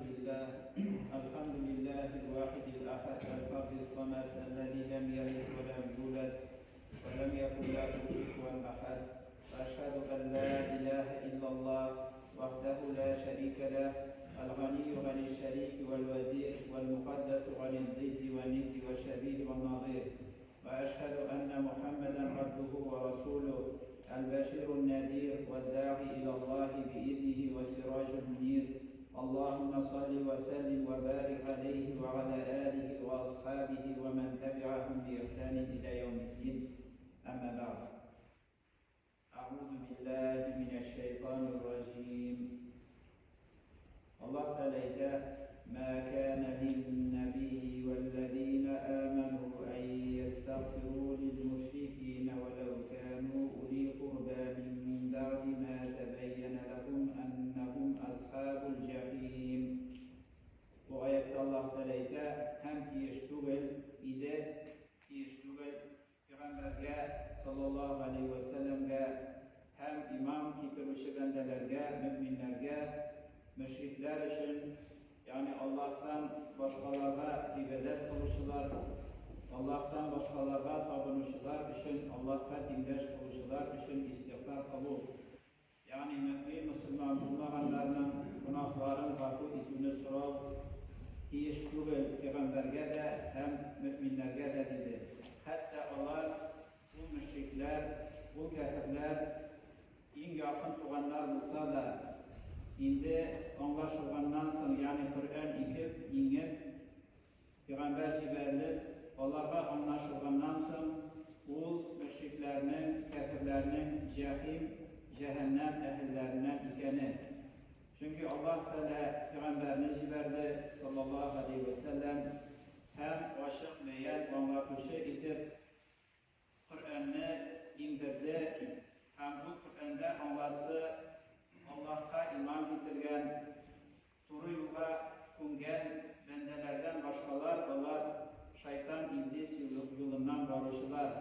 لله الحمد لله الواحد الأحد الفرد الصمد الذي لم يلد ولم يولد ولم يكن له كفوا أحد وأشهد أن لا إله إلا الله وحده لا شريك له الغني عن الشريك والوزير والمقدس عن الضد والند والشبيه والنظير وأشهد أن محمدا عبده ورسوله البشير النذير والداعي إلى الله بإذنه والسراج المنير اللهم صل وسلم وبارك عليه وعلى آله وأصحابه ومن تبعهم بإحسان إلى يوم الدين أما بعد أعوذ بالله من الشيطان الرجيم الله تعالى ما كان للنبي والذين آمنوا أن يستغفروا للمشركين ولو كانوا أولي قربى من بعد ما تبين لهم أنهم أصحاب الجحيم Бу аятта Аллаһ Тәгалә әйтә, һәм тиеш түгел иде, тиеш түгел Пәйгамбәргә, саллаллаһу галәйһи вә сәлләмгә һәм иман китерүче бәндәләргә, мөэминнәргә, мөшрикләр өчен, ягъни Аллаһтан башкаларга гыйбадәт кылучылар, Аллаһтан башкаларга табынучылар өчен, Аллаһка тиңдәш кылучылар өчен истигъфар кылу. Ягъни мөэмин мөселман булмаганнарның гөнаһларын гафу итүне сорау тиеш түгел пәйгамбәргә дә һәм мөэминнәргә дә, диде. Хәтта алар, ул мөшрикләр, ул кяферләр иң якын туганнар булса да, инде аңлашылганнан соң, ягъни Коръән икеп, иңеп, Пәйгамбәр җибәрелеп, аларга аңлашылганнан соң, ул мөшрикләрнең, кяферләрнең җәхим, җәһәннәм әһелләреннән икәне. Чөнки Аллаһ Тәгалә пәйгамбәрне җибәрде, саллаллаһу галәйһи вә сәлләм, һәм ачык бәян аңлатучы итеп Коръәнне иңдерде һәм ул Коръәндә аңлатты, Аллаһка иман китергән, туры юлга күнгән бәндәләрдән башкалар, алар шайтан, иблис юлыннан баручылар,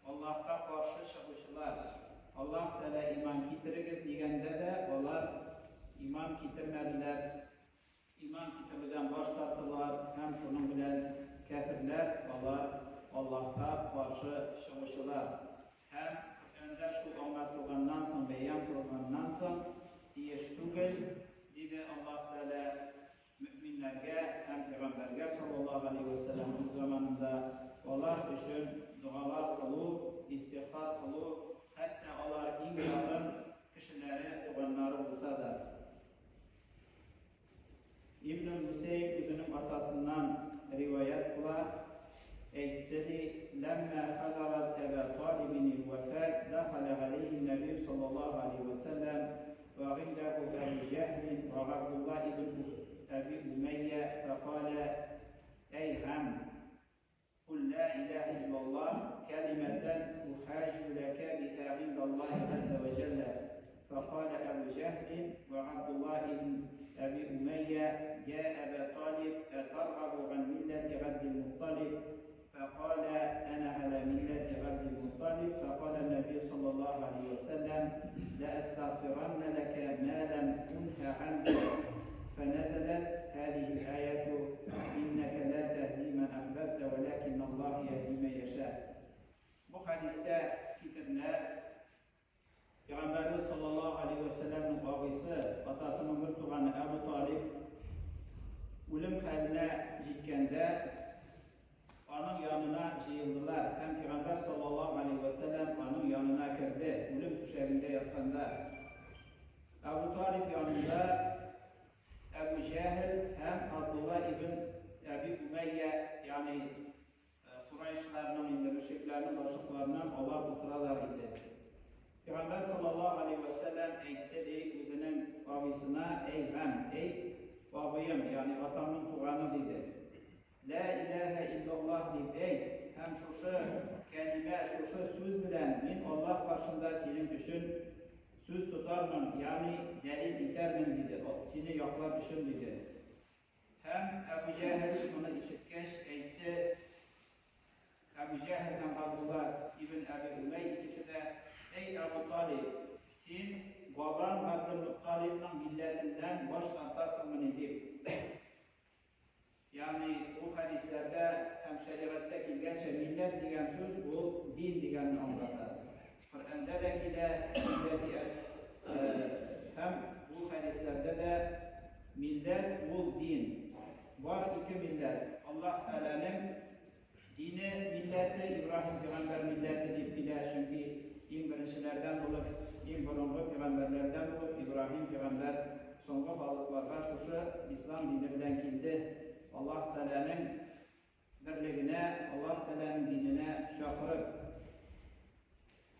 Аллаһка каршы чыгучылар. Аллаһ Тәгалә иман китерегез дигәндә дә алар иман китермәделәр. Иман китерүдән баш тарттылар һәм шуның белән кяферләр, алар Аллаһка каршы чыгучылар. Һәм Коръәндә шул аңлатылганнан соң, бәян кылынганнан соң, тиеш түгел, диде Аллаһ Тәгалә мөэминнәргә һәм пәйгамбәргә саллаллаһу галәйһи вә сәлләм үз заманында алар өчен догалар кылу, истигъфар кылу, хәтта алар иң якын кешеләре, туганнары булса да. Ибн Мусәйб үзенең атасыннан риваять кыла, әйтте ди, Ләммә хәдарат Әбә Талибин вафат, дахаля галәйһи Нәби саллаллаһу алейһи вә сәлләм вә гыйндәһу Әбу Җәһлин вә Габдулла ибн Әби Умәйя фәкалә, Әй гам! Кул ла илаһә иллаллаһ кәлимәтән ухаҗу ләкә биһа гыйндаллаһи газзә вә җәллә. Фәкалә Әбу Җәһлин вә Габдуллаһ ибн Әби Умәйя, Йә Әбә Талиб, әтаргабу ган милләти Габдил-Мутталиб? Фәкалә, Әнә галә милләти Габдил-Мутталиб. Фәкалә Нәби саллаллаһу галәйһи вә сәлләм, Ләәстәгъфираннә ләкә мә ләм унһә ганкә. Фәнәзәләт һәзиһил аяту, Иннәкә лә тәһди мән әхбәбтә вәләкинналлаһа яһди мән яшә. Бу хәдистә китерелә, Пәйгамбәребез саллаллаһу галәйһи вә сәлләмнең абыйсы, атасының бер туганы Әбу Талиб үлем хәленә җиткәндә, аның янына җыелдылар һәм Пәйгамбәр саллаллаһу галәйһи вә сәлләм аның янына керде, үлем түшәгендә ятканда. Әбу Талиб янында Әбу Җәһел һәм Абдулла ибн Әби Умәйя, ягъни Курайшларның инде мөшрикләрнең башлыкларыннан алар утыралар иде. Пәйгамбәр саллаллаһу алейһи вә сәлләм әйтте ди үзенең абыйсына, әй гам, әй абыем, ягъни атамның туганы диде. Лә иләһә иллаллаһ дип әйт һәм шушы кәлимә, шушы сүз белән мин Аллаһ каршында синең өчен сүз тотармын, ягъни дәлил итәрмен, диде, сине яклар өчен, диде. Һәм Әбу Җәһел моны ишеткәч, әйтте, Әбу Җәһел һәм Габдулла ибн Әби Умәй икесе дә, Әй Әбу Талиб, син бабаң Габделмутталибның милләтеннән баш тартасыңмыни? дип. Ягъни бу хәдисләрдә һәм шәригатьтә килгәнчә милләт дигән сүз ул дин дигәнне аңлата. Коръәндә дә килә милләти һәм бу хәдисләрдә дә милләт ул дин. Бар ике милләт. Аллаһ Тәгаләнең Дине, милләте, Ибраһим пигамбәр милләте дип килә, чөнки иң беренчеләрдән булып, иң борынгы пигамбәрләрдән булып Ибраһим пигамбәр соңгы халыкларга шушы ислам дине белән килде, Аллаһ Тәгаләнең берлегенә, Аллаһ Тәгаләнең диненә чакырып.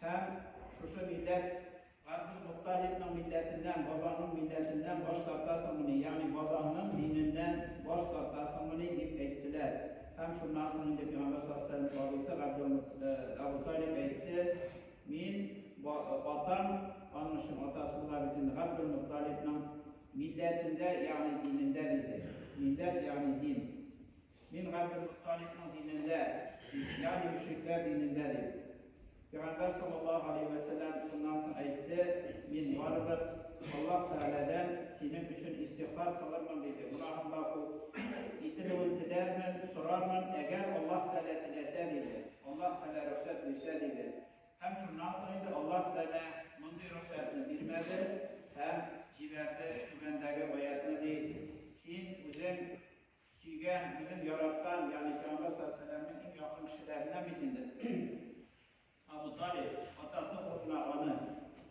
Һәм шушы милләт Габделмутталибның милләтеннән, бабаңның милләтеннән баш тартасыңмыни, ягъни бабаңның диненнән баш тартасыңмыни, дип әйттеләр. Һәм шуннан соң инде Пәйгамбәр саллаллаһу алейһи ва сәлләм абыйсы Абу Талиб әйтте, Мин атам, аның өчен атасы була бит инде, Габделмутталибның милләтендә, ягъни динендә, диде. Милләт, ягъни дин. Мин Габделмутталибның динендә, ягъни мөшрикләр динендә, дип. Пәйгамбәр саллаллаһу галәйһи вә сәлләм шуннан соң әйтте, Мин барыбер Аллаһ Тәгаләдән синең өчен истигъфар кылырмын, диде. Гөнаһың гафу ителүен теләрмен, сорармын, әгәр Аллаһ Тәгалә теләсә, диде. Аллаһ Тәгалә рөхсәт бирсә, диде. Һәм шуннан соң инде Аллаһ Тәгалә мондый рөхсәтне бирмәде һәм җибәрде түбәндәге аятьне, ди, Син үзең Сөйгән, үзең яраткан, ягъни Пәйгамбәр саллаллаһу галәйһи ва сәлләмнең иң якын кешеләреннән бит инде Абу Талиб, атасы урынына аны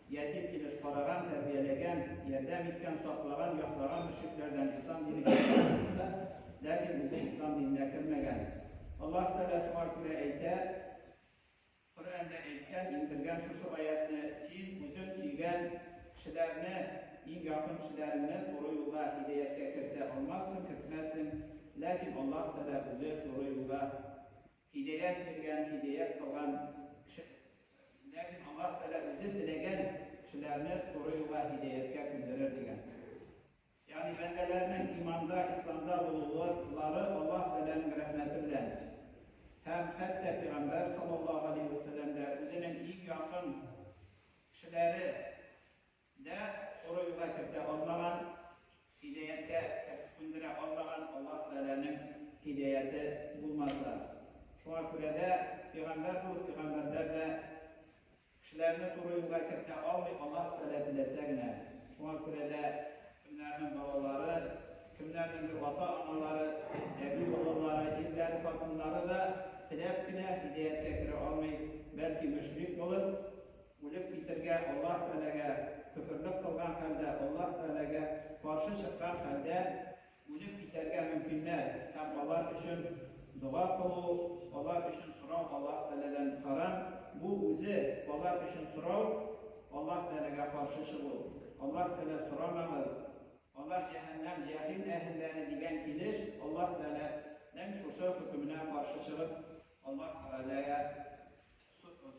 ятим килеш караган, тәрбияләгән, ярдәм иткән, саклаган, яклаган мөшрикләрдән ислам дине кергән булса да, ләкин үзе ислам диненә кермәгән. Аллаһ Тәгалә шуңа күрә әйтә, Коръәндә әйткән, иңдергән шушы аятьне, Син үзең сөйгән кешеләрне, иң якын кешеләреңне туры юлга, һидәяткә кертә алмассың, кертмәссең, ләкин Аллаһ Тәгалә үзе туры юлга һидәят биргән, һидәят кылган кеше, ләкин Аллаһ Тәгалә үзе теләгән кешеләрне туры юлга, һидәяткә күндерер, дигән. Ягъни бәндәләрнең иманда, исламда булулары Аллаһ Тәгаләнең рәхмәте белән. Һәм хәтта Пәйгамбәр саллаллаһу галәйһи вә сәлләм дә үзенең иң якын кешеләре дә туры юлга кертә алмаган, һидаяткә күндерә алмаган Аллаһ Тәгаләнең һидаяте булмаса. Шуңа күрә дә пәйгамбәр булып пәйгамбәрләр дә Кешеләрне туры юлга кертә алмый Аллаһ Тәгалә теләсә генә. Шуңа күрә дә кемнәрнең балалары, кемнәрнеңдер ата-аналары, әби-бабалары, ирләре, хатыннары да теләп кенә һидаяткә керә алмый, бәлки мөшрик булып, үлеп китергә, Аллаһ Тәгаләгә көферлек кылган хәлдә, Аллаһ Тәгаләгә каршы чыккан хәлдә Үлеп китәргә мөмкиннәр һәм алар өчен дога кылу, алар өчен сорау Аллаһ Тәгаләдән харам, бу үзе алар өчен сорау, Аллаһ Тәгаләгә каршы чыгу. Аллаһ Тәгалә сорамагыз, алар җәһәннәм, җәхим әһелләре дигән килеш Аллаһ Тәгаләнең шушы хөкеменә каршы чыгып, Аллаһ Тәгаләгә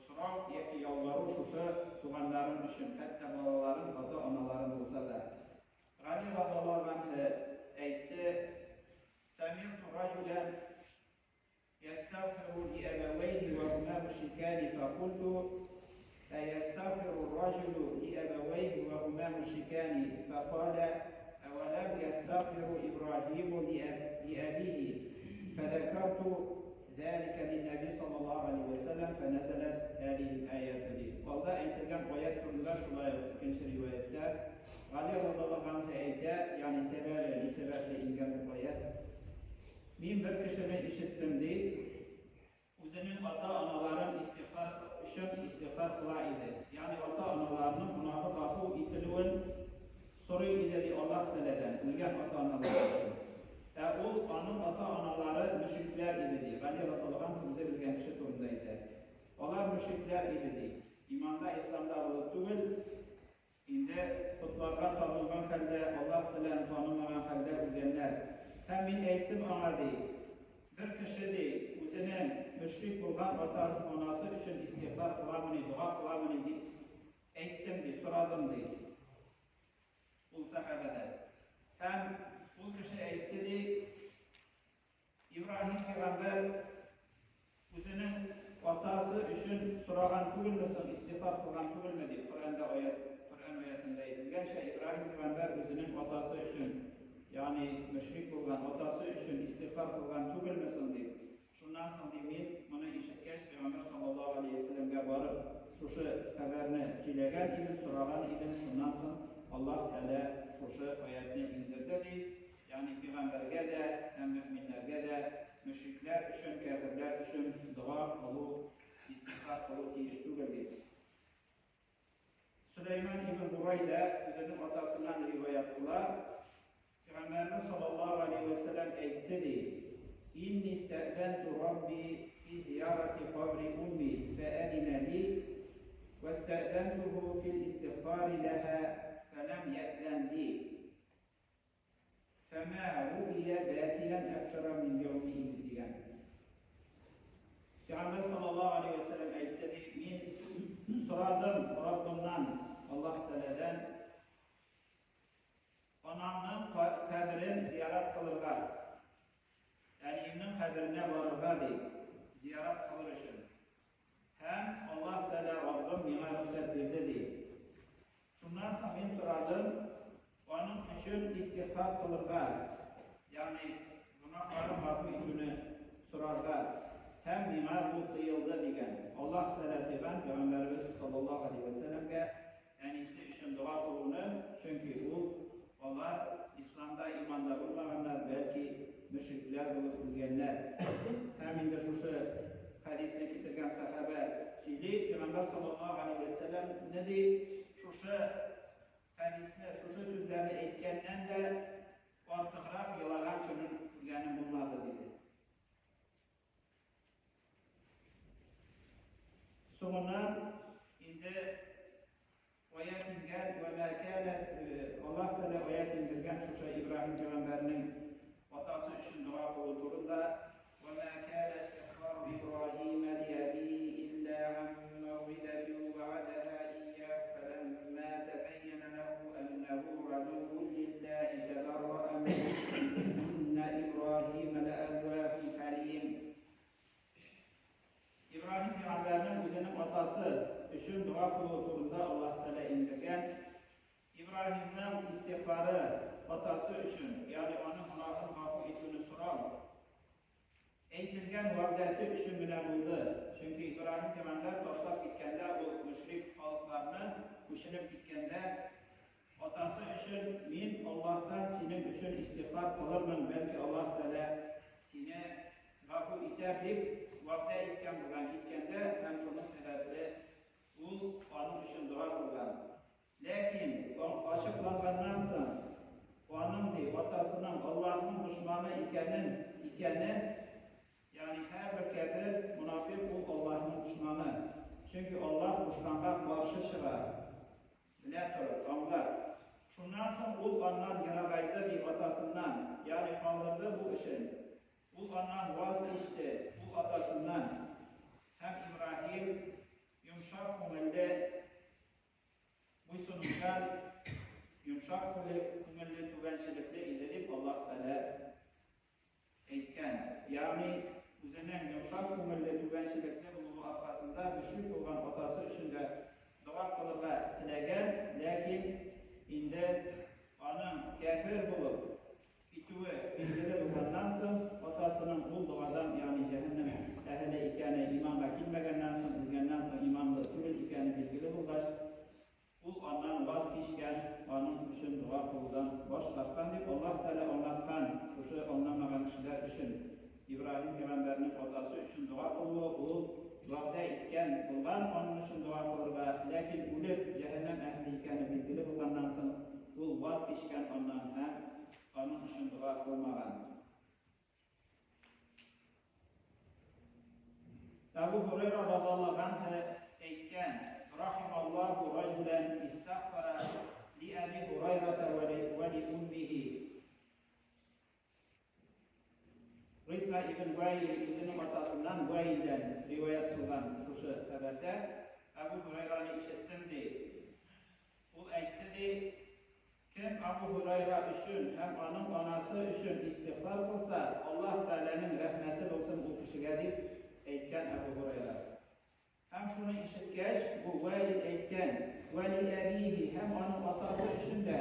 сорау яки ялвару шушы туганнарың өчен, хәтта балаларың, ата-аналарың булса да. Гали радиаллаһу ганһе әйтте, Сәмигъту раҗулән ястәгъфиру ли әбәвәйһи вә һумә мушрикани фәкульту, Әястәгъфиру раҗулу ли әбәвәйһи вә һумә мушрикани? Фәкалә, Әвәләм ястәгъфиру Ибраһиму ли әбиһи? Фәзәкәрту Зәликә линнәби саллаллаһу галәйһи вә сәлләм фәнәзәләт һәзиһил аяту ди. Алда әйтелгән аять турында шулай ук икенче риваятьтә Гали радиаллаһу анһу әйтә, ягъни сәбәбе, ни сәбәпле иңгән бу аять. Мин бер кешене ишеттем ди, үзенең ата-аналарын истигъфар өчен истигъфар кыла иде. Ягъни ата-аналарының гөнаһы гафу ителүен Сорый иде, ди, Аллаһ Тәгаләдән, үлгән ата-аналары өчен. Ә ул, аның ата-аналары мөшрикләр иде, ди. Гали радиаллаһу анһу үзе белгән кеше турында әйтә. Алар мөшрикләр иде, ди. Иманда, исламда булып түгел, инде потларга табынган хәлдә, Аллаһ Тәгаләне танымаган хәлдә үлгәннәр. Һәм мин әйттем аңа, ди, бер кеше, ди, үзенең мөшрик булган ата-анасы өчен истигъфар кыламыни, дога кыламыни, дип Әйттем, ди, сорадым, ди, ул сәхабәдән. Һәм ул кеше әйтте, ди, Ибраһим пәйгамбәр үзенең атасы өчен сораган түгелме соң, истигъфар кылган түгелме, ди, Коръәндә аят, Коръән аятында әйтелгәнчә, Ибраһим пәйгамбәр үзенең атасы өчен, ягъни мөшрик булган атасы өчен истигъфар кылган түгелме соң, дип. Шуннан соң, ди, мин, моны ишеткәч, Пәйгамбәр саллаллаһу галәйһи ва сәлләмгә барып, шушы хәбәрне сөйләгән идем, сораган идем, шуннан соң Аллаһ Тәгалә шушы аятьне иңдерде, ди. Ягъни пәйгамбәргә дә һәм мөэминнәргә дә мөшрикләр өчен, кяферләр өчен дога кылу, истигъфар кылу тиеш түгел, дип. Сөләйман ибн Бурайда үзенең атасыннан риваять кыла, Пәйгамбәребез саллаллаһу алейһи вә сәлләм әйтте ди, Инни стәэдәнту Рабби фи зиярати кабри умми фәәдинә ли, вәстәэдәнтуху фил истигъфари ләһа фәләм йәэдән ли. Фәмә руия бәкиян әктара мин яуми инде дигән. Пәйгамбәр саллаллаһу алейһи ва сәлләм әйтте ди, мин сорадым Раббымнан, Аллаһ Тәгаләдән, анамның каберен зиярат кылырга, әниемнең каберенә барырга ди, зиярат кылыр өчен. Һәм Аллаһ Тәгалә Раббым миңа рөхсәт бирде ди. Шуннан соң мин сорадым, аның өчен истигъфар кылырга, ягъни гөнаһларын гафу итүне сорарга, һәм миңа бу тыелды, дигән. Аллаһ Тәгалә тыйган Пәйгамбәребез саллаллаһу галәйһи вә сәлләмгә әнисе өчен дога кылуны, чөнки ул, алар исламда, иманда булмаганнар, бәлки мөшрикләр булып үлгәннәр. Һәм инде шушы хәдисне китергән сәхабә сөйли, Пәйгамбәр саллаллаһу галәйһи вә сәлләмне ди, шушы хәдисне, шушы сүзләрне әйткәннән дә артыграк елаган көнен күргәнем булмады, диде. Соңыннан инде аять ингән, вә мә кәнә, Аллаһ Тәгалә аять иңдергән шушы Ибраһим пәйгамбәрнең атасы өчен дога кылу турында, вә мә кәнә истигъфару Ибраһима ли әбиһи илля ган мәүгыйдәтин вәгадәһа ияһу фәләммә тәбәйәнә ләһу әннәһу гадуввун лиллаһи тәбәррәә минһу иннә Ибраһима ләәвваһун хәлим. Ибраһим пәйгамбәрнең үзенең атасы өчен дога кылуы турында Аллаһ Тәгалә иңдергән. Ибраһимның истигъфары атасы өчен, ягъни аның гөнаһын гафу итүне сорау, әйтелгән вәгъдәсе өчен генә булды. Чөнки Ибраһим пәйгамбәр ташлап киткәндә, ул мөшрик халыкларны күченеп киткәндә, атасы өчен, Мин Аллаһтан синең өчен истигъфар кылырмын, бәлки Аллаһ Тәгалә сине гафу итәр, дип вәгъдә иткән булган киткәндә һәм шуның сәбәпле ул аның өчен дога кылган. Ләкин ачыкланганнан соң, аның, ди, атасының Аллаһның дошманы икәнен, икәне, ягъни һәрбер кяфер, монафикъ ул Аллаһның дошманы. Чөнки Аллаһ кушканга каршы чыга. Белә торып, аңлап. Шуннан соң ул аннан ерагайды, ди, атасыннан, ягъни калдырды бу эшен. Ул аннан ваз кичте, ул атасыннан. Һәм Ибраһим йомшак күңелле, буйсынучан, йомшак күңелле, түбәнчелекле иде, дип Аллаһ Тәгалә Әйткән, ягъни үзенең йомшак күңелле, түбәнчелекле булуы аркасында мөшрик булган атасы өчен дә дога кылырга теләгән, ләкин инде аның кяфер булып китүе билгеле булганнан соң, атасының ул догадан, ягъни җәһәннәм әһеле икәне, иманга килмәгәннән соң, үлгәннән соң иманлы түгел икәне билгеле булгач, Ул аннан ваз кичкән, аның өчен дога кылудан баш тарткан, дип Аллаһ Тәгалә аңлаткан, шушы аңламаган кешеләр өчен Ибраһим пәйгамбәрнең атасы өчен дога кылуы, ул вәгъдә иткән булган аның өчен дога кылырга, ләкин үлеп җәһәннәм әһеле икәне билгеле булганнан соң, ул ваз кичкән аннан һәм аның өчен дога кылмаган. Әбу Һурайра радиаллаһу анһу әйткән, Рахималлаһу раҗулән истагфара ли Әби Һурайрата ва ли уммихи. Гыйсма ибн Ваил үзенең атасыннан Ваилдән риваять кылган шушы хәбәрдә Әбу Һурайраны ишеттем ди. Ул әйтте ди, Кем Абу Һурайра өчен һәм аның анасы өчен истигъфар кылса, Аллаһ Тәгаләнең рәхмәте булсын ул кешегә, дип әйткән Әбу Һурайра. Һәм шуны ишеткәч, бу Ваил әйткән, Вә ли әбиһи, һәм аның атасы өчен дә,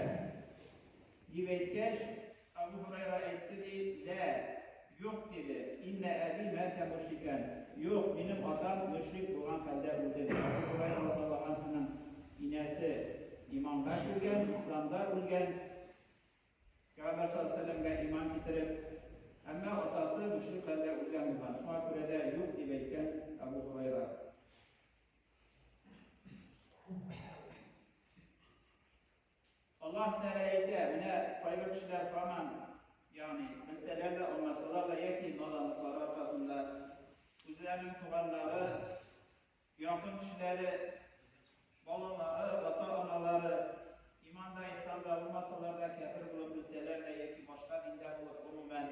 дип әйткәч, Әбу Һурайра әйтте ди, Лә, юк, диде, иннә әби мәтә мөшрикән, юк, минем атам мөшрик булган хәлдә үлде, ди. Әбу Һурайра радиаллаһу анһуның инәсе иманга килгән, исламда үлгән, Пәйгамбәр саллаллаһу алейһи ва сәлләмгә иман китереп, әмма атасы мөшрик хәлдә үлгән булган. Шуңа күрә дә юк дип әйткән Әбу Һурайра. Аллаһ Тәгалә әйтә, менә кайбер кешеләр һаман, ягъни белсәләр дә, аңласалар да яки наданлыклары аркасында үзләренең туганнары, якын кешеләре, балалары, ата-аналары иманда, исламда булмасалар да, кяфер булып үлсәләр дә яки башка диндә булып, гомумән,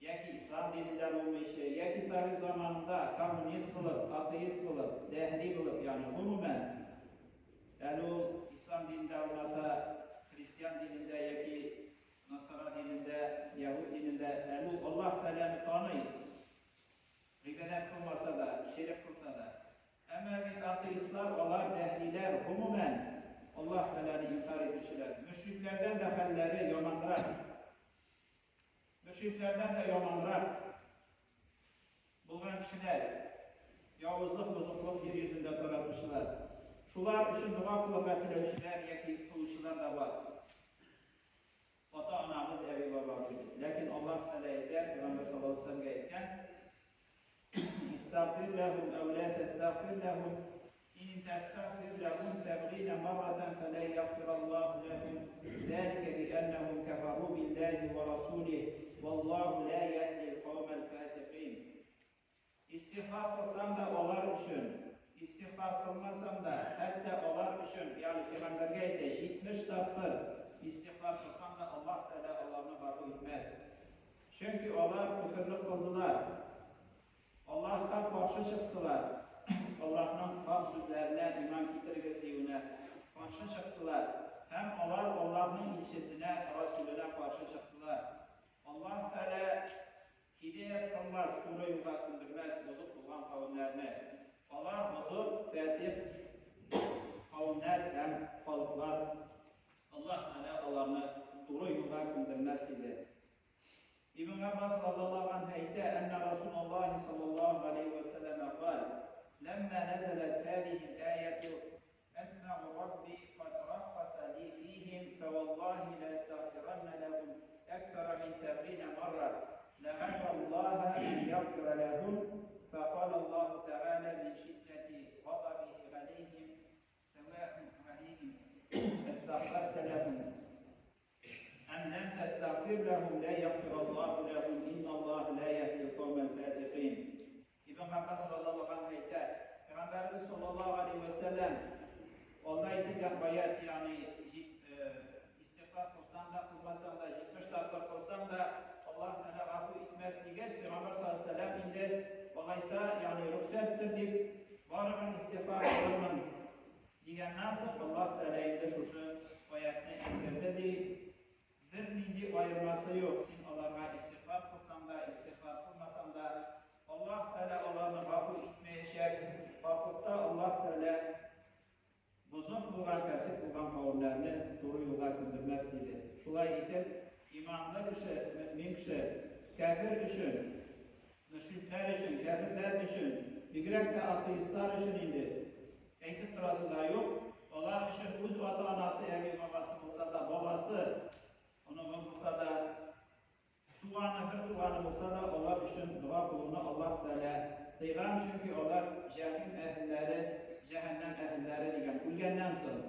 яки ислам динендә булмыйча, яки совет заманында коммунист булып, атеист булып, дәһри булып, ягъни гомумән, әле ул ислам динендә булмаса, христиан динендә яки насара динендә, яһүд динендә, әле ул Аллаһ Тәгаләне таный, гыйбадәт кылмаса да, ширек кылса да. Әмма бит атеистлар, алар дәһриләр, гомумән, Аллаһ Тәгаләне инкарь итүчеләр. Мөшрикләрдән дә хәлләре яманрак. Мөшрикләрдән дә яманрак булган кешеләр, явызлык, бозыклык җир йөзендә таратучылар. Шулар өчен дога кылырга теләүчеләр яки кылучылар да бар. Ата-анабыз, әби-бабабыз дип. Ләкин Аллаһ Тәгалә әйтә, Пәйгамбәр саллаллаһу алейһи ва сәлләмгә әйткән, Истагфир ләһум әү лә тәстәгфир ләһум, ин тәстәгфир ләһум сәбгыйнә марратән фәлән ягъфираллаһу ләһум, зәликә биәннәһум кәфәрү биллаһи вә расулиһ, валлаһу лә яһдил каумәл фасикыйн. Истигъфар кылсаң да алар өчен, истигъфар кылмасаң да, хәтта алар өчен, ягъни пәйгамбәргә әйтә, 70 тапкыр истигъфар кылсаң да, Аллаһ Тәгалә аларны гафу итмәс. Чөнки алар көферлек кылдылар, Аллаһка каршы чыктылар, Аллаһның хак сүзләренә иман китерегез диюенә каршы чыктылар һәм алар Аллаһның илчесенә, расүленә каршы чыктылар. Аллаһ Тәгалә һидаять кылмас, туры юлга күндермәс бозык булган кавемнәрне. Алар бозык, фәсикъ кавемнәр һәм халыклар. Аллаһ Тәгалә аларны туры юлга күндермәс, диде. Ибн Габбас радаллаһу анһу әйтә, Әннә Расулаллаһи саллаллаһу галәйһи вә сәлләмә каль, Ләммә нәзәләт һәзиһил аяту, әсмәгу Рабби кад раххаса ли фиһим, фәваллаһи ләәстәгъфираннә ләһум әксәра мин сәбгыйнә марра, ләгәлләллаһа ән ягъфирә ләһум, фәкаләллаһу тәгалә мин шиддәти гадабиһи галәйһим, сәваун галәйһим әстәгъфәртә ләһум әм ләм тәстәгъфир ләһум лә ягъфираллаһу ләһум инналлаһа лә яһдил каумәл фасикыйн. Ибн Габбас радиаллаһу анһу әйтә, Пәйгамбәребез саллаллаһу алейһи вә сәлләм алда әйтелгән аять, ягъни истигъфар кылсаң да, кылмасаң да, 70 тапкыр кылсаң да, Аллаһ Тәгалә гафу итмәс дигәч, Пәйгамбәр саллаллаһу алейһи вә сәлләм инде алайса, ягъни рөхсәттер дип, барыбер истигъфар кылырмын дигәннән соң, Аллаһ Тәгалә инде шушы аятьне иңдерде ди. Бернинди аермасы юк, син аларга истигъфар кылсаң да, истигъфар кылмасаң да, Аллаһ Тәгалә аларны гафу итмәячәк. Хаклыкта Аллаһ Тәгалә Бозык булган, фәсыйк булган кавемнәрне туры юлга күндермәс, диде. Шулай итеп, иманлы кеше, мөэмин кеше, кяфер өчен, мөшрикләр өчен, кяферләр өчен, бигрәк тә атеистлар өчен инде, әйтеп торасы да юк, алар өчен үз ата-анасы, әби-бабасы булса да, баласы, оныгы булса да, Туганы, бер туганы булса да, алар өчен дога кылуны Аллаһ Тәгалә тыйган, чөнки алар җәхим әһелләре, җәһәннәм әһелләре дигән, үлгәннән соң.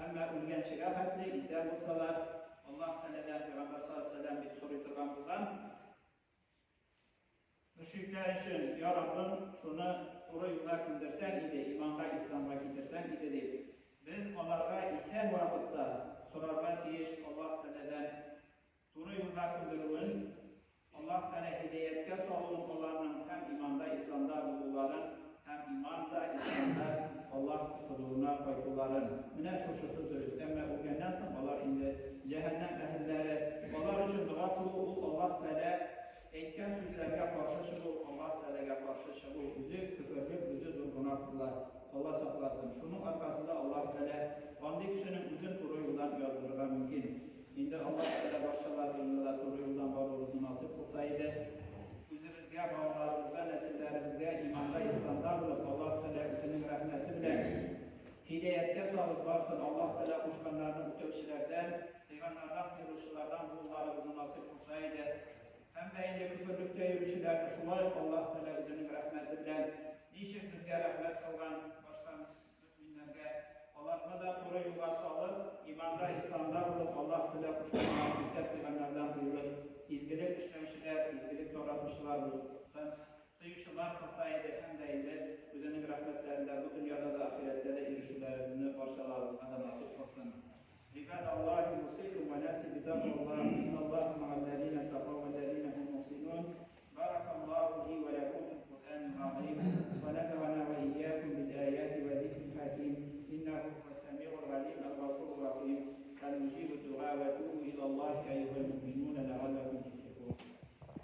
Әмма үлгәнчегә хәтле исән булсалар, Аллаһ Тәгаләдән Пәйгамбәр саллаллаһу алейһи ва сәлләм бит сорый торган булган, Мөшрикләр өчен, Я Раббым, шуны туры юлга күндерсәң иде, иманга, исламга китерсәң иде, дип, без аларга исән вакытта сорарга тиеш Аллаһ Тәгаләдән. Туры юлга күндерүен, Аллаһ Тәгалә һидаятькә салуын аларның һәм иманда, исламда булуларын һәм иманда, исламда Аллаһ хозурына кайтуларын. Менә шушысы дөрес. Әмма үлгәннән соң алар инде җәһәннәм әһелләре. Алар өчен дога кылу ул Аллаһ Тәгалә әйткән сүзләргә каршы чыгу, Аллаһ Тәгаләгә каршы чыгу, үзе көферлек, үзе зур гөнаһ була. Алла сакласын. Шуның аркасында Аллаһ Тәгалә андый кешенең үзен туры юлдан яздырырга мөмкин. Инде Аллаһ Тәгалә барчаларыбызны да. салып барсын, Аллаһ Тәгалә кушканнарны үтәүчеләрдән, тыйганнардан тыелучылардан булуларыбызны насыйп кылса иде. Һәм дә инде көферлектә йөрүчеләрне шулай ук Аллаһ Тәгалә үзенең рәхмәте белән ничек безгә рәхмәт кылган башка мөэминнәргә, аларны да туры юлга салып, иманда, исламда булып, Аллаһ Тәгалә кушканнарны үтәп, тыйганнардан тыелып, изгелек эшләүчеләр, изгелек таратучылар бозыклыктан тыючылар кылса иде һәм дә инде үзенең рәхмәтләрендә бу дөньяда да, ахирәттә дә ирешүләребезне барчаларыбызга да насыйп кылсын. Гыйбад Аллаһи усыйкум вә нәфси битакваллаһ, инналлаһа мәгалләзинә тәкау вәлләзинә һум мухсинун. Баракаллаһу ли вә ләкум фил Куръанил газыйм, вә нәфәгъна вә ияякум бил аяти вә зикрил хаким, иннәһу һуәс сәмигул галим әл-гафурур рахим, әл-муҗибу дуга вә тубу илаллаһи әйюһәл муъминун.